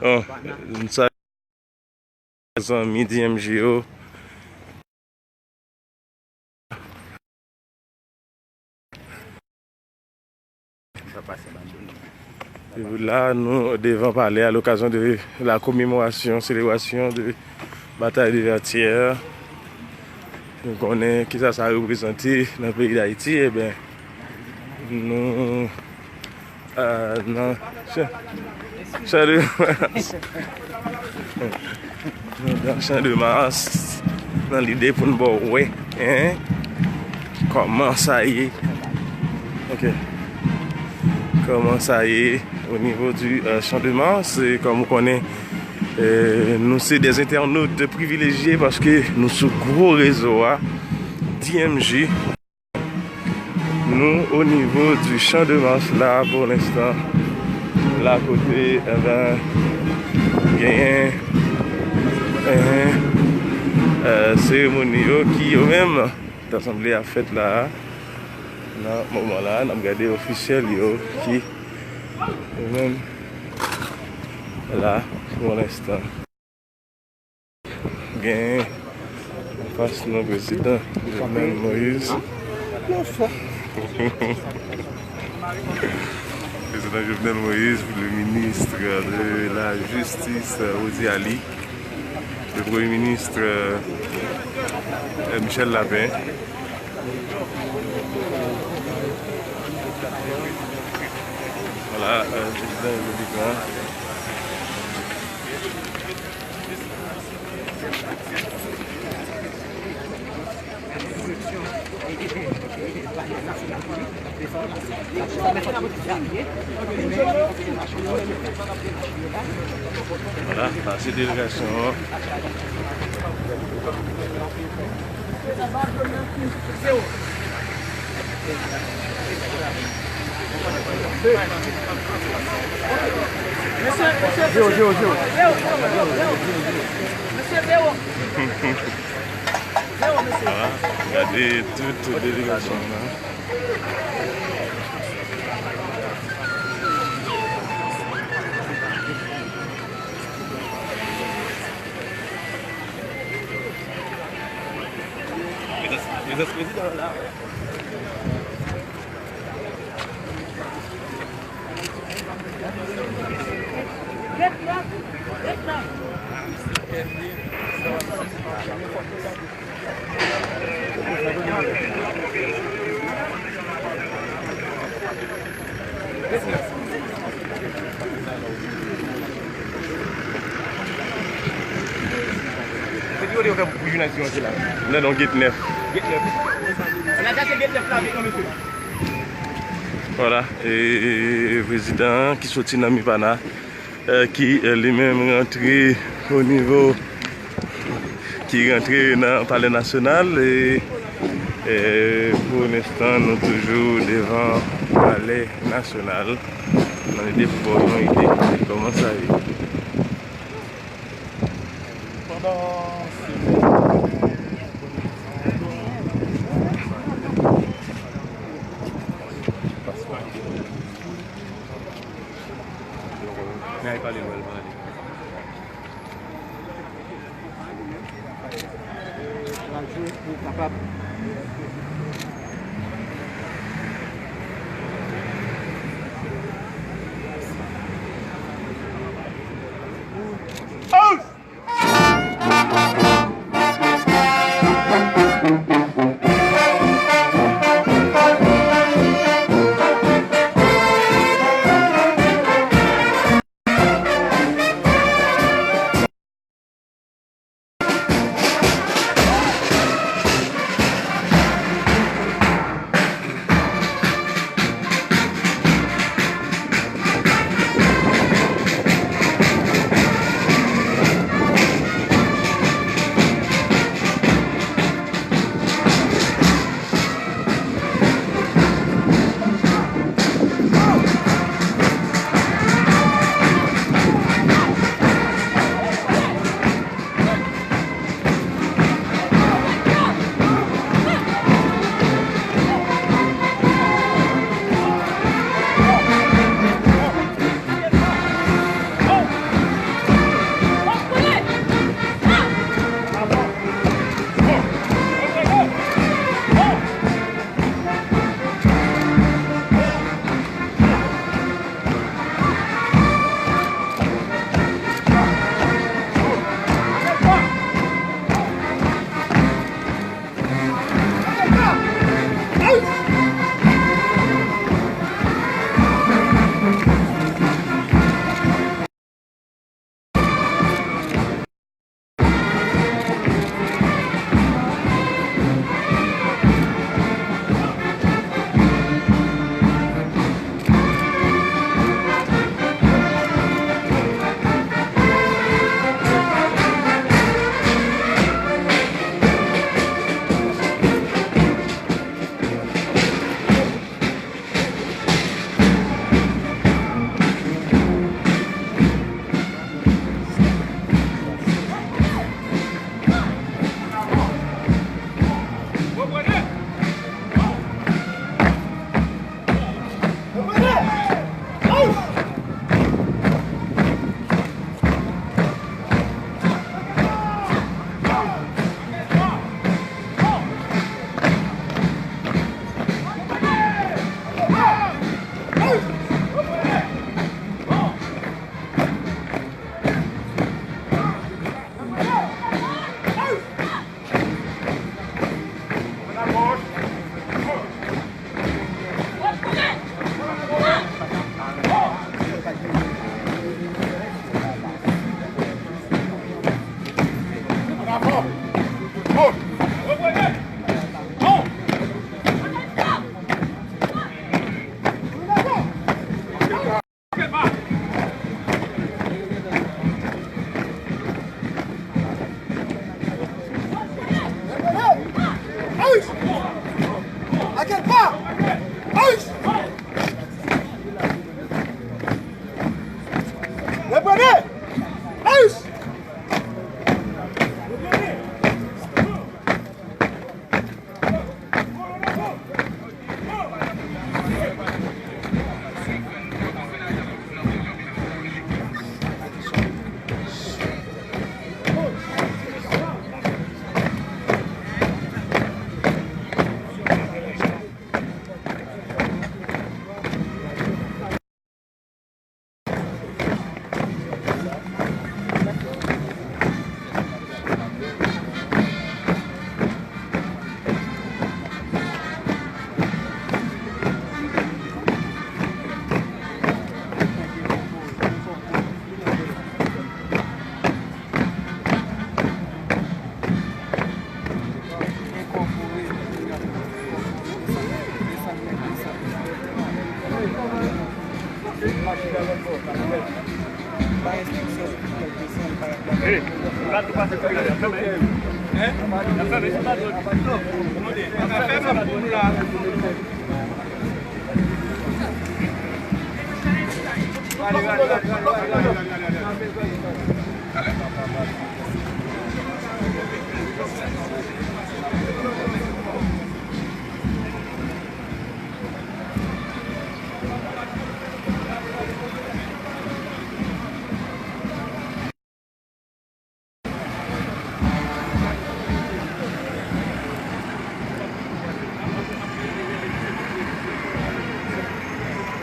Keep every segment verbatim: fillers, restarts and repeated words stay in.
Bon, m salye zanmi D M J yo. E la, nou devan palè a lokazyon de la commémoration, selebrasyon de batay de Vètyè. Nou konnen kisa sa reprezante nan peyi Dayiti, e ben, nou, euh, nan chan, chan de, nou nan chan de mas, nan lide pou n ba w wè, hein, kòman sa ye. Ok. Kòman sa ye o nivo di, euh, chan de mas, e kòm ou konnen, euh, nou se des internautes privilégiés paske nou sou gwo rezo a, D M J. Nou o nivo di chan de mas la, pou lenstan, la kote, enben, genyen, enhen, euh, seremoni yo ki yo menm ta sanble ap fèt la a. Nan moman la, n ap gade ofisyèl yo ki yo menm la pou lenstan. Gen anfas nou prezidan Jovenel Moïse. Prezidan Jovenel Moïse, le ministre de la Justice, Rosy Ali, le premye minis, euh, Michel Lapin. Voilà, euh, prezidan repiblik la. Voilà, sa se delegasyon an. Zero, zero, zero. Voilà, gade tout delegasyon an. Prezans, prezans prezidan an la. Se ki kote yo fè pou jounalist yo antre la? Nan, nan Gate nèf. Gate nèf. N a chache Gate nèf la avèk nou, mesye. Voilà, e, e, e, prezidan an ki soti nan Mipana, e, ki, e, li menm rantre o nivo, ki rantre nan Palè Nasyonal, e, e, pou lenstan, nou toujou devan Palè Nasyonal, nan lide pou ba w yon ide de kòman sa ye. Pandan se N a pale, wè l pale. Radyo pou kapab.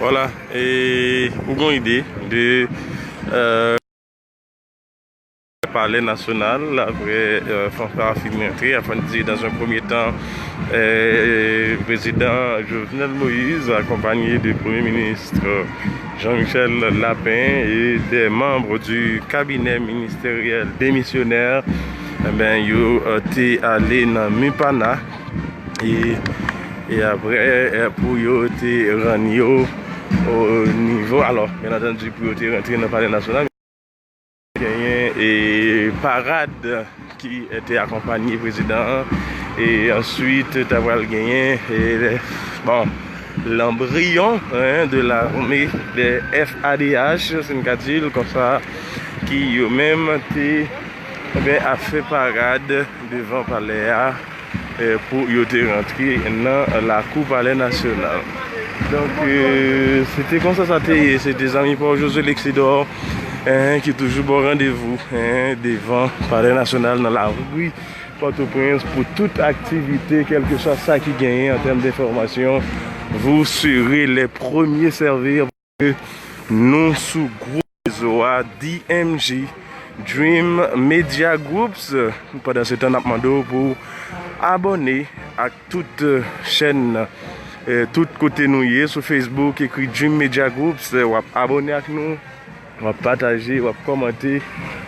Vwala, e ou gen ide de, euh, Palè Nasyonal, apre, euh, fanfa a fin rantre, afin de dire, dans un premier temps, euh, président Jovenel Moïse, accompagné de Premier ministre Jean-Michel Lapin et des membres du cabinet ministériel démissionnaire, eh ben, yo, euh, te ale nan Mupana. E, e apre, euh, pou yo te rann yo o nivo, alò, byen antandi, pou yo te rantre nan Palè Nasyonal, genyen e parad ki te akonpanye prezidan an. E answit, ta pral genyen, e, bon, l'embryon, hein, de l'armée des F A D H, si n ka di l konsa, ki yo menm te, ben, ap fè parad devan palè a, eh, pou yo te rantre nan lakou Palè Nasyonal. Donk, eh, se te konsa sa te ye. Se te zanmi pa w Josué Lexidor, eh, ki toujou ba w randevou, eh, devan Palè Nasyonal, nan lari Pòtoprens, pou tout aktivite, kèlkeswa sa ki genyen an tèm denfòmasyon. Vous serez les premiers servis. Nou sou gwo rezo a, D M G, Dream Media Groups. Pandan se tan, n ap mande w pou abòne ak tout, euh, chèn, euh, tout kote nou ye. Sou Facebook, ekri Dream Media Groups, euh, w ap abòne ak nou, w ap pataje, w ap kòmante,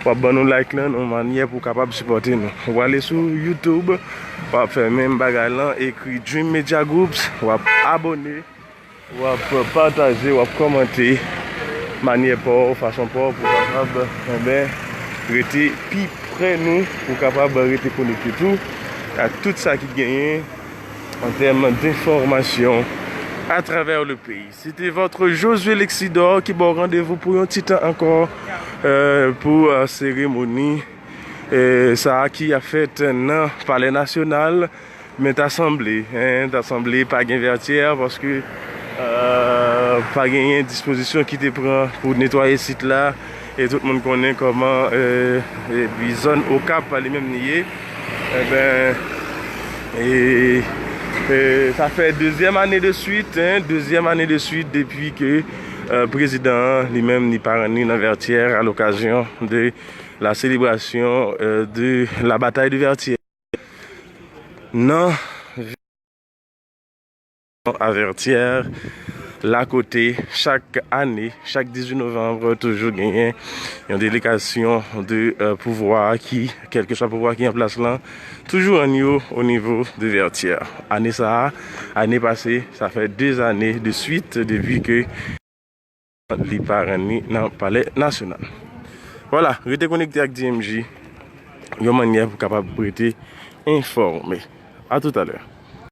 w ap ban nou like lan, yon manyè pou w kapab sipòte nou. W ale sou YouTube, w ap fè menm bagay lan, ekri Dream Media Groups, w ap abòne. W ap pataje, w ap kòmante, manyè pa w, fason pa w pou w kapab, enben, rete pi pre nou, pou w kapab rete konekte tou ak tout sa ki genyen an tèm denfòmasyon atravè le peyi. Se te votre Josué Lexidor ki ba w randevou pou yon ti tan ankò, euh, pou, euh, seremoni, euh, sa a ki ap fèt nan Palè Nasyonal. Men ta sanble, en, ta sanble pa gen Vètyè, paske, euh, pa genyen dispozisyon ki te pran pou netwaye sit la. E tout moun konnen kòman, euh, epi zòn Okap li menm li ye. Enben, e, e sa fè dezyèm ane de swit, en, dezyèm ane de swit depi ke, euh, prezidan an li menm li pa rann li nan Vètyè à l'occasion de la célébration, euh, de la bataille de Vertières. Nan a Vètyè, la kote chak ane, chak dizuit novanm, toujou genyen yon delegasyon de, euh, pouvwa ki, kèlkeswa pouvwa ki an plas lan, toujou rann yo o nivo de Vètyè. Ane sa a, ane pase, sa fè de zane de swit depi ke li pa rann li nan Palè Nasyonal. Vwala, rete konekte ak D M G, yon manyè pou kapab rete enfòme. A toutalè.